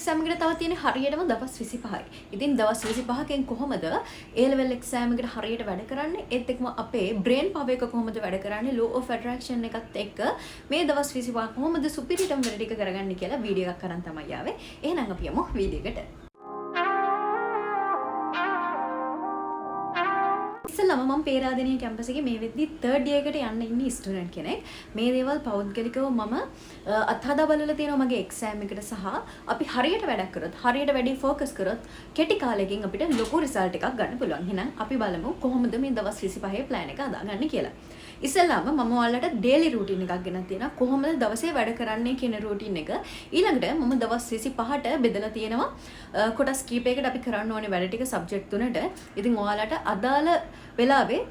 Exam එකට තව තියෙන හරියටම දවස් 25යි. ඉතින් දවස් 25කින් කොහොමද ඒ ලෙවල් එක්සෑම් එකට හරියට වැඩ කරන්නේ? ඒත් එක්කම අපේ බ්‍රේන් පවර් එක කොහොමද වැඩ කරන්නේ? ලෝ ඔෆ් ඇට්‍රැක්ෂන් එකත් එක්ක මේ දවස් 25 කොහොමද සුපිරියටම වැඩ ටික කරගන්නේ කියලා වීඩියෝ එකක් අරන් තමයි ආවේ. එහෙනම් අපි යමු වීඩියෝ එකට. ඉස්සෙල්ලාම මම පේරාදෙණිය කැම්පස් එකේ මේ වෙද්දි තර්ඩ් ඉයර් එකට යන්න ඉන්න ස්ටුඩන්ට් කෙනෙක්. මේ දේවල් පෞද්ගලිකව මම අත්හදා බලලා තියෙනවා මගේ එක්සෑම් එකට සහ අපි හරියට වැඩක් කරොත්, හරියට වැඩි ෆෝකස් කරොත් කෙටි කාලෙකින් අපිට ලොකු රිසල්ට් එකක් ගන්න පුළුවන්. එහෙනම් අපි බලමු කොහොමද මේ දවස් 25 ප්ලෑන් එක හදාගන්නේ කියලා. ඉස්සෙල්ලාම මම ඔයාලට ඩේලි රූටින් එකක් ගෙනත් තියෙනවා. කොහොමද දවසේ වැඩ කරන්නේ කියන රූටින් එක. ඊළඟට මම දවස් 25ට බෙදලා තියෙනවා කොටස් කීපයකට අපි කරන්න ඕනේ වැඩ ටික සබ්ජෙක්ට් තුනට. ඉතින් ඔයාලට අදාළ වෙලාවේ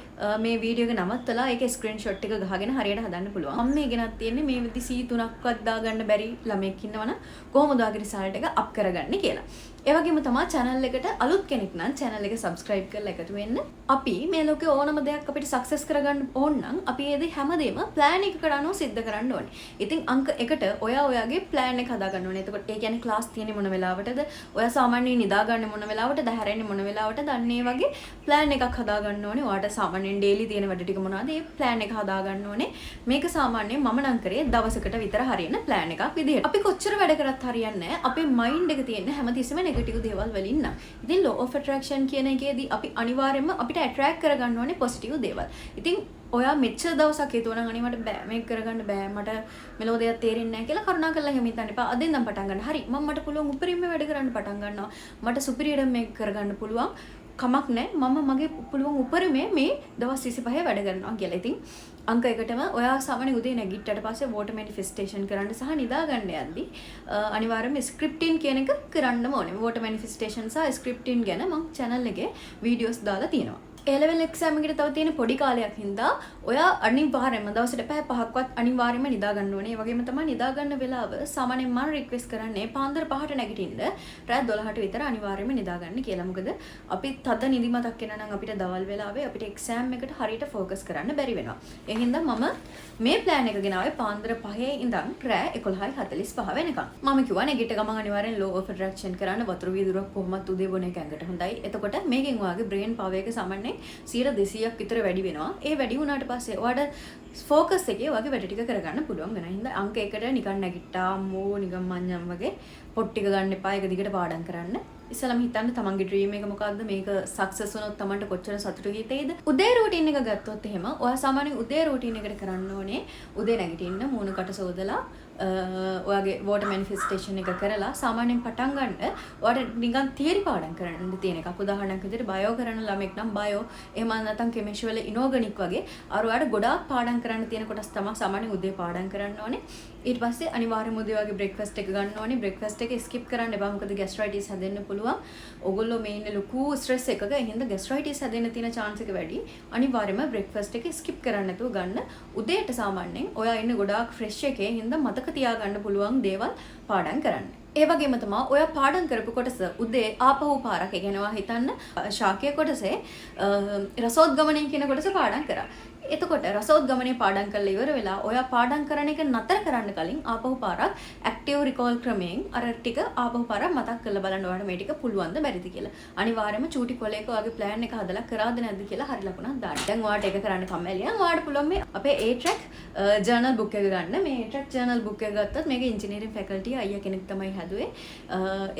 මේ වීඩියෝ එක නවත්තලා ඒකේ ස්ක්‍රීන්ෂොට් එක ගහගෙන හරියට හදන්න පුළුවන්. මම මේ ගෙනත් තියෙන්නේ මේ විදි C තුනක්වත් දාගන්න බැරි ළමයෙක් ඉන්නවනම් කොහොමද ඔයාගේ රිසල්ට් එක අප් කරගන්නේ කියලා. ඒ වගේම තමා channel එකට අලුත් කෙනෙක් නම් channel එක subscribe කරලා එකතු වෙන්න. අපි මේ ලෝකේ ඕනම දෙයක් අපිට සක්සස් කරගන්න ඕන නම් අපි ඒ දේ හැමදේම ප්ලෑන් එකකට අනුව සිද්ධ කරන්න ඕනේ. ඉතින් අංක එකට ඔයා ඔයාගේ ප්ලෑන් එක හදාගන්න ඕනේ. එතකොට ඒ කියන්නේ ක්ලාස් තියෙන්නේ මොන වෙලාවටද? ඔයා සාමාන්‍යයෙන් නිදාගන්නේ මොන වෙලාවටද? හැරෙන්නේ මොන වෙලාවටද? අන්න ඒ වගේ ප්ලෑන් එකක් හදාගන්න ඕනේ. ඔයාට සාමාන්‍යයෙන් ඩේලි තියෙන වැඩ ටික මොනවද? ඒ ප්ලෑන් එක හදාගන්න ඕනේ. මේක සාමාන්‍යයෙන් මම නම් කරේ දවසකට විතර හරියන ප්ලෑන් එකක් විදිහට. අපි කොච්චර වැඩ කරත් හරියන්නේ නැහැ. අපේ මයින්ඩ් එක තියෙන හැමතිස්සෙම නෙගටිව් දේවල් වලින් නම්. ඉතින් ලෝ ඔෆ් ඇට්‍රැක්ෂන් කියන එකේදී අපි අනිවාර්යයෙන්ම අපිට ඇට්‍රැක්ට් කරගන්න ඕනේ පොසිටිව් දේවල්. ඉතින් ඔයා මෙච්චර දවසක් හිතුවා නම් අනේ මට බෑ, මේක කරගන්න බෑ, මට මෙලෝ දෙයක් තේරෙන්නේ නැහැ කියලා කරුණා කරලා එහෙම හිතන්න එපා. අද ඉඳන් පටන් ගන්න. හරි, මම මට පුළුවන් උපරිම වැඩ කරන්න පටන් ගන්නවා. මට සුපිරියට මේක කරගන්න පුළුවන්. කමක් නැහැ. මම මගේ පුළුවන් උපරිමය මේ දවස් 25 වැඩ කරනවා කියලා. ඉතින් අංක එකටම ඔයා සාමාන්‍ය උදේ නැගිට්ටට පස්සේ වෝටර් මැනිෆෙස්ටේෂන් කරන්න සහ නිදා ගන්න යද්දි අනිවාර්යයෙන්ම ස්ක්‍රිප්ටින් කියන එක කරන්නම ඕනේ. වෝටර් මැනිෆෙස්ටේෂන් සහ ස්ක්‍රිප්ටින් ගැන මං channel එකේ වීඩියෝස් දාලා තියෙනවා. ඒ ලෙවල් එක්සෑම් එකට තව තියෙන පොඩි කාලයක් හින්දා ඔයා අනිවාර්යයෙන්ම දවසට පැය පහක්වත් අනිවාර්යයෙන්ම නිදා ගන්න ඕනේ. ඒ වගේම තමයි නිදා ගන්න වෙලාව සාමාන්‍යයෙන් මම රික්වෙස්ට් කරන්නේ පාන්දර 5ට නැගිටින්න රෑ 12ට විතර අනිවාර්යයෙන්ම නිදා ගන්න කියලා. මොකද අපි තද නිදිමතක් එනවා නම් අපිට දවල් වෙලාවේ අපිට එක්සෑම් එකට හරියට ෆෝකස් කරන්න බැරි වෙනවා. ඒ හින්දා මම මේ ප්ලෑන් එක ගෙනාවේ පාන්දර 5 ඉඳන් රෑ 11:45 වෙනකම්. මම කිව්වා නැගිට ගමන් අනිවාර්යෙන් ලෝ ඔෆ් ඇට්‍රැක්ෂන් කරන්න, වතුර වීදුරුවක් කොහොමත් උදේ බොන එක ඇඟට හොඳයි. එතකොට මේකෙන් ඔයාගේ බ්‍රේන් පවර් එක සාමාන්‍යයෙන් 200ක් විතර වැඩි වෙනවා. ඒ වැඩි වුණාට පස්සේ ඔයාට ෆෝකස් එකේ ඔයාගේ වැඩ ටික කරගන්න පුළුවන් වෙනවා. හින්දා අංක එකට නිකන් නැගිට්ටා අම්මෝ නිකන් මඤ්ඤම් වගේ පොට් ටික ගන්න එපා. ඒක දිගට පාඩම් කරන්න. ඉස්සලම හිතන්න තමන්ගේ ඩ්‍රීම් එක මොකද්ද? මේක සක්සස් වුණොත් තමන්ට කොච්චර සතුටු හිතෙයිද? උදේ රූටින් එක ගත්තොත් එහෙම ඔයා සාමාන්‍යයෙන් උදේ රූටින් එකට කරන්න ඕනේ උදේ නැගිටින්න, මූණ කට සෝදලා, ඔයාගේ වෝටර් මැනිෆෙස්ටේෂන් එක කරලා සාමාන්‍යයෙන් පටන් ගන්න ඔයාට නිකන් තියරි පාඩම් කරන්න තියෙන එකක්. උදාහරණයක් විදිහට බයෝ කරන ළමෙක් නම් බයෝ, එහෙම නැත්නම් කෙමිස්ට්‍රි වල ඉනෝගනික් වගේ අර ඔයාට ගොඩාක් පාඩම් කරන්න තියෙන කොටස් තමයි සාමාන්‍යයෙන් උදේ පාඩම් කරන්න ඕනේ. ඊට පස්සේ අනිවාර්යයෙන්ම උදේ වගේ බ්‍රෙක්ෆාස්ට් එක ගන්න ඕනේ. බ්‍රෙක්ෆාස්ට් එක ස්කිප් කරන්න එපා. මොකද ගැස්ට්‍රයිටිස් හැදෙන්න පුළුවන්. ඔයගොල්ලෝ මේ ඉන්න ලොකු ස්ට්‍රෙස් එකක, ඒ හින්දා ගැස්ට්‍රයිටිස් හැදෙන්න තියෙන චාන්ස් එක වැඩි. අනිවාර්යයෙන්ම බ්‍රෙක්ෆාස්ට් එක ස්කිප් කරන්න නැතුව ගන්න. උදේට සාමාන්‍යයෙන් ඔයා ඉන්න ගොඩාක් ෆ්‍රෙෂ් එකේ හින්දා මතක තියාගන්න පුළුවන් දේවල් පාඩම් කරන්න. ඒ වගේම තමයි ඔයා පාඩම් කරපු කොටස උදේ ආපහු පාරක්, ඒ කියන්නේ ඔයා හිතන්න ශාකීය කොටසේ රසෝද්ගමනය කියන කොටස පාඩම් කරා. එතකොට රසෝද්ගමනය පාඩම් කරලා ඉවර වෙලා ඔයා පාඩම් කරන එක නතර කරන්න කලින් ආපහු පාරක් ඇක්ටිව් රිකෝල් ක්‍රමයෙන් අර ටික ආපහු පාරක් මතක් කරලා බලන්න ඔයාලට මේ ටික පුළුවන්ද බැරිද කියලා. අනිවාර්යයෙන්ම චූටි කොලයක ඔයාගේ ප්ලෑන් එක හදලා කරාද නැද්ද කියලා හරි ලකුණක් දාන්න. දැන් ඔයාට ඒක කරන්න කම්මැලි නම් ඔයාට පුළුවන් මේ අපේ A track journal book එක ගන්න. මේ A track journal book එක ගත්තොත් මේක ඉංජිනේරින් ෆැකල්ටි අයියා කෙනෙක් තමයි හැදුවේ.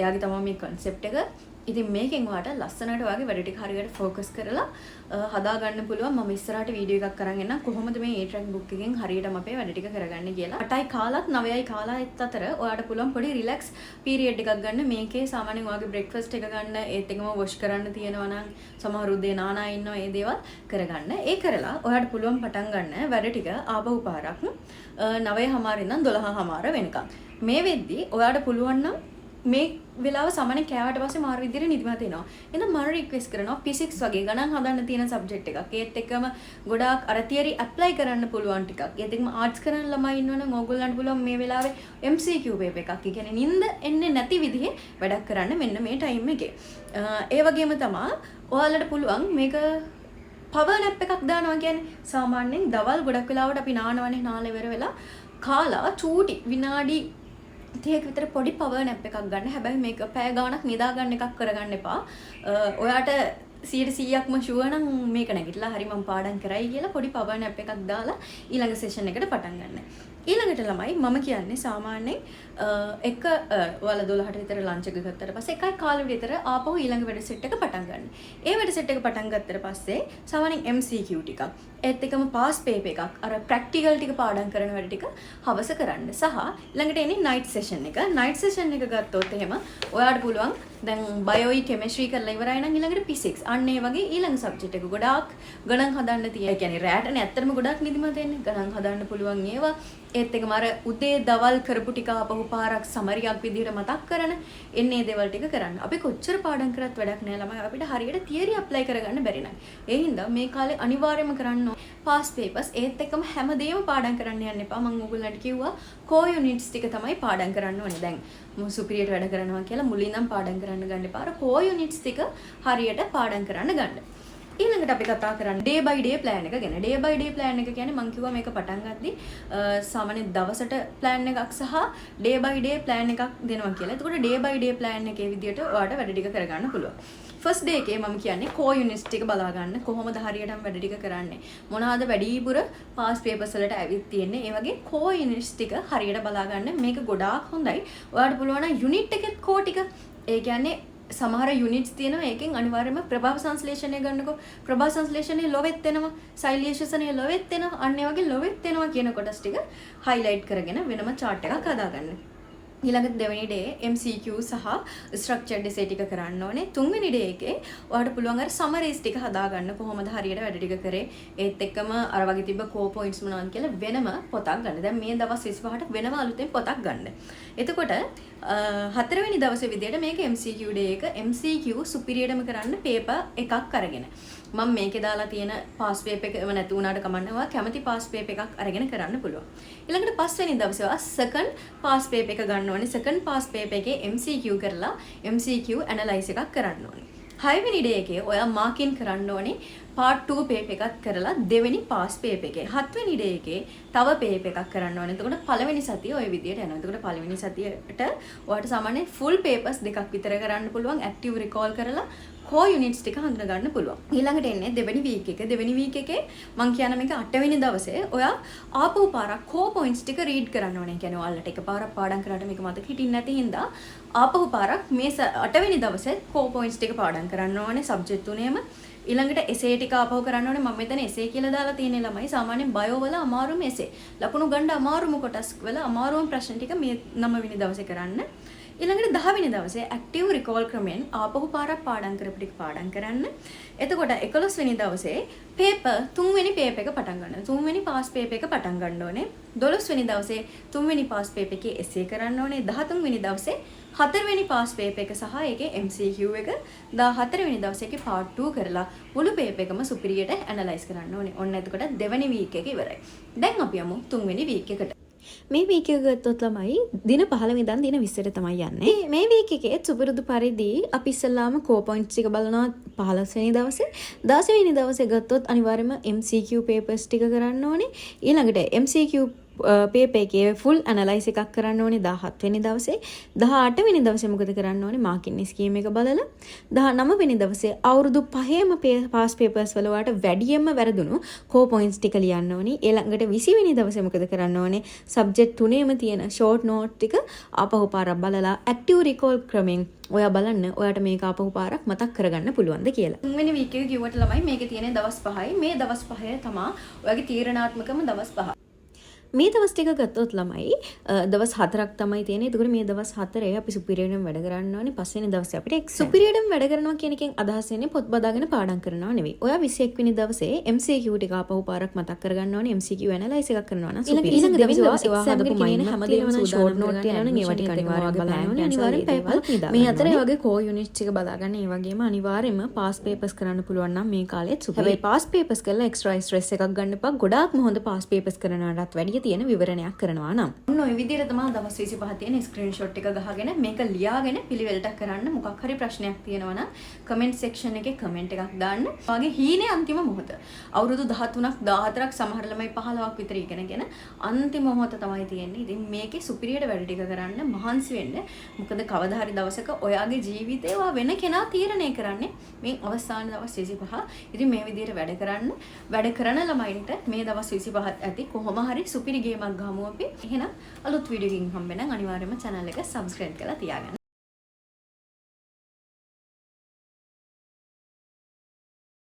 එයාගේ තමයි මේ කන්සෙප්ට් එක. ඉතින් මේකෙන් ඔයාට ලස්සනට ඔයාගේ වැඩ ටික හරියට ෆෝකස් කරලා හදා ගන්න පුළුවන්. මම ඉස්සරහට වීඩියෝ එකක් අරන් එන්නම් කොහොමද මේ A track book එකෙන් හරියටම අපේ වැඩ ටික කරගන්නේ කියලා. 8යි කාලත් 9යි කාලත් අතර ඔයාට පුළුවන් පොඩි රිලැක්ස් පීරියඩ් එකක් ගන්න. මේකේ සාමාන්‍යයෙන් ඔයාගේ බ්‍රෙක්ෆාස්ට් එක ගන්න, ඒත් එක්කම වොෂ් කරන්න තියෙනවා නම් සමහර උදේ නානා ඉන්නවා, ඒ දේවල් කරගන්න. ඒ කරලා ඔයාට පුළුවන් පටන් ගන්න වැඩ ටික ආපහු පාරක් 9:30 ඉඳන් 12:30 වෙනකම්. මේ වෙද්දි ඔයාට පුළුවන් නම් මේ වෙලාව සාමාන්‍යයෙන් කෑවට පස්සේ මාර විදියට නිදිමත එනවා. එහෙනම් මම රික්වෙස්ට් කරනවා ෆිසික්ස් වගේ ගණන් හදන්න තියෙන සබ්ජෙක්ට් එකක්. ඒත් එක්කම ගොඩාක් අර තියරි ඇප්ලයි කරන්න පුළුවන් ටිකක්. ඒත් එක්කම ආර්ට්ස් කරන ළමයි ඉන්නවනම් ඕගොල්ලන්ට පුළුවන් මේ වෙලාවේ MCQ paper එකක්. ඒ කියන්නේ නින්ද එන්නේ නැති විදිහේ වැඩක් කරන්න මෙන්න මේ ටයිම් එකේ. ඒ වගේම තමා ඔයාලට පුළුවන් මේක පවර් නැප් එකක් දානවා. කියන්නේ සාමාන්‍යයෙන් දවල් ගොඩක් වෙලාවට අපි නානවනේ, නාලා ඉවර වෙලා කාලා චූටි විනාඩි 30ක විතර පොඩි පවර් නැප් එකක් ගන්න. හැබැයි මේක පැය ගාණක් නිදා ගන්න එකක් කරගන්න එපා. ඔයාට 100%ක්ම ෂුවර් නම් මේක නැගිටලා හරි මම පාඩම් කරයි කියලා පොඩි පවර් නැප් එකක් දාලා ඊළඟ සෙෂන් එකට පටන් ගන්න. ඊළඟට ළමයි, මම කියන්නේ සාමාන්‍යයෙන් එක ඔයාලා 12ට විතර ලන්ච් එක ගත්තට පස්සේ 1:15 විතර ආපහු ඊළඟ වැඩ සෙට් එක පටන් ගන්න. ඒ වැඩ සෙට් එක පටන් ගත්තට පස්සේ සාමාන්‍යයෙන් MCQ ටිකක්, ඒත් එක්කම පාස් පේපර් එකක්, අර ප්‍රැක්ටිකල් ටික පාඩම් කරන වැඩ ටික හවස කරන්න. සහ ඊළඟට එන්නේ නයිට් සෙෂන් එක. නයිට් සෙෂන් එක ගත්තොත් එහෙම ඔයාලට පුළුවන් දැන් බයෝයි කෙමිස්ට්‍රි කරලා ඉවරයි නම් ඊළඟට ෆිසික්ස්, අන්න ඒ වගේ ඊළඟ සබ්ජෙක්ට් එක ගොඩාක් ගණන් හදන්න තියෙන. ඒ කියන්නේ රැටනේ ඇත්තටම ගොඩාක් නිදිමත එන්නේ. ගණන් හදන්න පුළුවන් ඒවා. ඒත් එක්කම අර උදේ දවල් කරපු ටික ආපහු පාරක් සමරියක් විදිහට මතක් කරන එන්නේ දේවල් ටික කරන්න. අපි කොච්චර පාඩම් කරත් වැඩක් නෑ ළමයි, අපිට හරියට තියරි ඇප්ලයි කරගන්න බැරි නම්. ඒ හින්දා මේ කාලේ අනිවාර්යයෙන්ම කරන්න පාස් පේපර්ස්. ඒත් එක්කම හැමදේම පාඩම් කරන්න යන්න එපා. මම ඔයගොල්ලන්ට කිව්වා කෝ යුනිට්ස් ටික තමයි පාඩම් කරන්න ඕනේ. දැන් මම සුපිරියට වැඩ කරනවා කියලා මුලින් ඉඳන් පාඩම් කරන්න ගන්න එපා. අර කෝ යුනිට්ස් ටික හරියට පාඩම් කරන්න ගන්න. ඊළඟට අපි කතා කරන්නේ day by day plan එක ගැන. Day by day plan එක කියන්නේ මං කිව්වා මේක පටන් ගද්දි සාමාන්‍ය දවසට plan එකක් සහ day by day plan එකක් දෙනවා කියලා. එතකොට day by day plan එකේ විදියට ඔයාට වැඩ ටික කරගන්න පුළුවන්. ෆස්ට් ඩේ එකේ මම කියන්නේ කෝ යුනිට්ස් ටික බලා ගන්න, කොහොමද හරියටම වැඩ ටික කරන්නේ, මොනවාද වැඩිපුර පාස් පේපර්ස් වලට ඇවිත් තියෙන්නේ, ඒ වගේ කෝ යුනිට්ස් ටික හරියට බලා ගන්න. මේක ගොඩාක් හොඳයි. ඔයාලට පුළුවන් නම් යුනිට් එකෙත් කෝ ටික, ඒ කියන්නේ සමහර යුනිට්ස් තියෙනවා, ඒකෙන් අනිවාර්යයෙන්ම ප්‍රභාව සංශ්ලේෂණය ගන්නකො, ප්‍රභාව සංශ්ලේෂණය ලොවෙත් එනවා, සෛලීය ශ්වසනය ලොවෙත් එනවා, අන්න ඒ වගේ ලොවෙත් එනවා කියන කොටස් ටික හයිලයිට් කරගෙන වෙනම චාට් එකක් හදාගන්න. ඊළඟ දෙවෙනි ඩේ MCQ සහ ස්ට්‍රක්චර්ඩ් එසේ ටික කරන්න ඕනේ. තුන්වෙනි ඩේ එකේ ඔයාලට පුළුවන් අර සමරීස් ටික හදාගන්න, කොහොමද හරියට වැඩ ටික කරේ, ඒත් එක්කම අර වගේ තිබ්බ කෝ පොයින්ට්ස් මොනවද කියලා වෙනම පොතක් ගන්න. දැන් මේ දවස් 25ට වෙනම අලුතෙන් පොතක් ගන්න. එතකොට හතරවෙනි දවසේ විදියට මේක MCQ day එක MCQ සුපිරියටම කරන්න පේපර් එකක් අරගෙන. මම මේකේ දාලා තියෙන පාස් පේපර් එකම නැති වුණාට කමක් නෑ. ඔයා කැමති පාස් පේපර් එකක් අරගෙන කරන්න පුළුවන්. ඊළඟට පස්වෙනි දවසේ ඔයා සෙකන්ඩ් පාස් පේපර් එක ගන්න ඕනේ. සෙකන්ඩ් පාස් පේපර් එකේ MCQ කරලා MCQ analyse එකක් කරන්න ඕනේ. හයවෙනි ඩේ එකේ ඔයා මාකින් කරන්න ඕනේ පාර්ට් 2 පේපර් එකක් කරලා දෙවෙනි පාස් පේපර් එකේ. හත්වෙනි ඩේ එකේ තව පේපර් එකක් කරන්න ඕනේ. එතකොට පළවෙනි සතිය ඔය විදියට යනවා. එතකොට පළවෙනි සතියට ඔයාට සාමාන්‍යයෙන් ෆුල් පේපර්ස් දෙකක් විතර කරන්න පුළුවන්. ඇක්ටිව් රිකෝල් කරලා කෝ යුනිට්ස් ටික හඳුනා ගන්න පුළුවන්. ඊළඟට එන්නේ දෙවෙනි වීක් එක. දෙවෙනි වීක් එකේ මං කියන මේක අටවෙනි දවසේ ඔයා ආපහු පාරක් කෝ පොයින්ට්ස් ටික රීඩ් කරන්න ඕනේ. ඒ කියන්නේ ඔයාලට එකපාරක් පාඩම් කරාට මේක මතක හිටින්නේ නැති හින්දා ආපහු පාරක් මේ අටවෙනි දවසේ කෝ පොයින්ට්ස් ටික පාඩම් කරන්න ඕනේ සබ්ජෙක්ට් තුනේම. ඊළඟට එසේ ටික ආපහු කරන්න ඕනේ. මම මෙතන එසේ කියලා දාලා තියෙන ළමයි, සාමාන්‍යයෙන් බයෝ වල අමාරුම එසේ. ලකුණු ගන්න අමාරුම කොටස් වල අමාරුම ප්‍රශ්න ටික මේ නවවෙනි දවසේ කරන්න. ඊළඟට 10 වෙනි දවසේ ඇක්ටිව් රිකෝල් ක්‍රමෙන් ආපහු පාරක් පාඩම් කරපු ටික පාඩම් කරන්න. එතකොට 11 වෙනි දවසේ පේපර් තුන්වෙනි පේපර් එක පටන් ගන්න. තුන්වෙනි පාස් පේපර් එක පටන් ගන්න ඕනේ. 12 වෙනි දවසේ තුන්වෙනි පාස් පේපර් එකේ එසේ කරන්න ඕනේ. 13 වෙනි දවසේ හතරවෙනි පාස් පේපර් එක සහ ඒකේ MCQ එක, 14 වෙනි දවසේ ඒකේ පාර්ට් 2 කරලා මුළු පේපර් එකම සුපිරියට ඇනලයිස් කරන්න ඕනේ. ඔන්න එතකොට දෙවෙනි වීක් එක ඉවරයි. දැන් අපි යමු තුන්වෙනි වීක් එකට. මේ වීක් එක ගත්තොත් ළමයි, දින 15 ඉඳන් දින 20ට තමයි යන්නේ. මේ වීක් එකේ සුපුරුදු පරිදි අපි ඉස්සෙල්ලාම කෝ පොයින්ට්ස් ටික බලනවා 15 වෙනි දවසේ. 16 වෙනි දවසේ ගත්තොත් අනිවාර්යයෙන්ම MCQ papers ටික කරන්න ඕනේ. ඊළඟට MCQ paper එකේ ෆුල් ඇනලයිස් එකක් කරන්න ඕනේ 17 වෙනි දවසේ. 18 වෙනි දවසේ මොකද කරන්න ඕනේ? මාකින් ස්කීම් එක බලලා 19 වෙනි දවසේ අවුරුදු පහේම පාස් පේපර්ස් වල ඔයාලට වැඩියෙන්ම වැරදුණු කෝ පොයින්ට්ස් ටික ලියන්න ඕනේ. ඊළඟට 20 වෙනි දවසේ මොකද කරන්න ඕනේ? සබ්ජෙක්ට් තුනේම තියෙන ෂෝට් නෝට් ටික ආපහු පාරක් බලලා ඇක්ටිව් රිකෝල් ක්‍රමෙන් ඔයා බලන්න ඔයාට මේක ආපහු පාරක් මතක් කරගන්න පුළුවන්ද කියලා. තුන්වෙනි වීක් එක කිව්වට ළමයි, මේකේ තියෙන දවස් පහයි. මේ දවස් පහේ තමා ඔයාගේ තීරණාත්මකම දවස් පහ. මේ දවස් ටික ගත්තොත් ළමයි, දවස් 4ක් තමයි තියෙන්නේ. එතකොට මේ දවස් හතරේ අපි සුපිරියටම වැඩ කරන්න ඕනේ. පස්වෙනි දවසේ අපිට එක්සෑම්. සුපිරියටම වැඩ කරනවා කියන එකෙන් අදහස් වෙන්නේ පොත් බදාගෙන පාඩම් කරනවා නෙවෙයි. ඔයා 21 වෙනි දවසේ MCQ ටික ආපහු පාරක් මතක් කරගන්න ඕනේ. MCQ ඇනලයිස් එකක් කරනවා නම් සුපිරි. ඊළඟ දෙවෙනි දවසේ ඔයා හදපු මයින්ඩ් මැප් තියෙනවා නම්, ෂෝට් නෝට් තියෙනවා නම් ඒවා ටික අනිවාර්යයෙන් බලන්න ඕනේ. අනිවාර්යෙන් පැය පහක් නිදා මේ අතරේ වගේ කෝ යුනිට්ස් ටික බලාගන්න. ඒ වගේම අනිවාර්යයෙන්ම පාස් පේපර්ස් කරන්න පුළුවන් නම් මේ කාලෙත් සුපිරි. හැබැයි පාස් පේපර්ස් කරලා එක්ස්ට්‍රා ස්ට්‍රෙස් එකක් ගන්න එපා. ගොඩාක්ම හොඳ පාස් පේපර්ස් කරනවටත් වැඩිය මේකේ තියෙන විවරණයක් කරනවා නම්. ඔන්න ඔය විදිහට තමයි දවස් 25 තියෙන ස්ක්‍රීන්ෂොට් එක ගහගෙන මේක ලියාගෙන පිළිවෙලට කරන්න. මොකක් හරි ප්‍රශ්නයක් තියෙනවා නම් කමෙන්ට් සෙක්ෂන් එකේ කමෙන්ට් එකක් දාන්න. ඔයාගේ හීනේ අන්තිම මොහොත. අවුරුදු 13ක් 14ක්, සමහර ළමයි 15ක් විතර ඉගෙනගෙන අන්තිම මොහොත තමයි තියෙන්නේ. ඉතින් මේකේ සුපිරියට වැඩ ටික කරන්න, මහන්සි වෙන්න. මොකද කවදා හරි දවසක ඔයාගේ ජීවිතේ ඔයා වෙන කෙනා තීරණය කරන්නේ මේ අවසාන දවස් 25. ඉතින් මේ විදිහට වැඩ කරන්න. වැඩ කරන ළමයින්ට මේ දවස් 25ත් ඇති. කොහොම හරි සුපිරි ගේමක් ගහමු අපි. එහෙනම් අලුත් වීඩියෝ එකකින් හම්බෙනම්. අනිවාර්යයෙන්ම channel එක subscribe කරලා තියාගන්න.